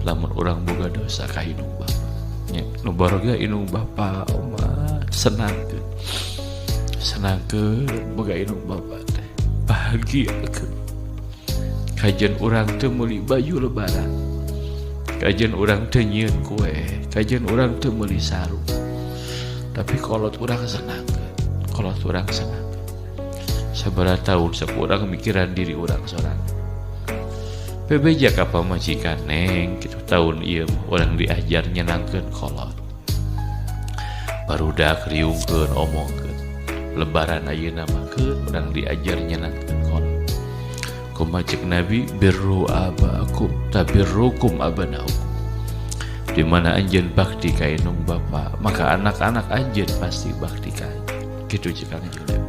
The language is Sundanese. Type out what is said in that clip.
Lamun urang boga dosa ka indung bapa nya, nu baroga indung bapa omat senangkeun, senangkeun boga indung bapa teh, bahagiakeun. Kajeun urang teu meuli baju lebaran, kajeun urang teu nyieun kue, kajeun urang teu meuli sarung, tapi kolot urang senangkeun, kolot urang senangkeun. Sabaraha tahun sok urang mikiran diri urang sorangan. Bebeja ka pamajikan, "Neng," kitu, "tahun ieu mah urang diajar nyenangkeun kolot." Barudak riungkeun, omongkeun lebaran ayeuna mah keun urang diajar nyenangkeun kolot. Kumaha cek Nabi? Birru abaakum tabirrukum abnaukum. Di mana anjeun bakti ka indung bapa, maka anak-anak anjeun pasti bakti ka anjeun. Kitu cek Kangjeng Nabi.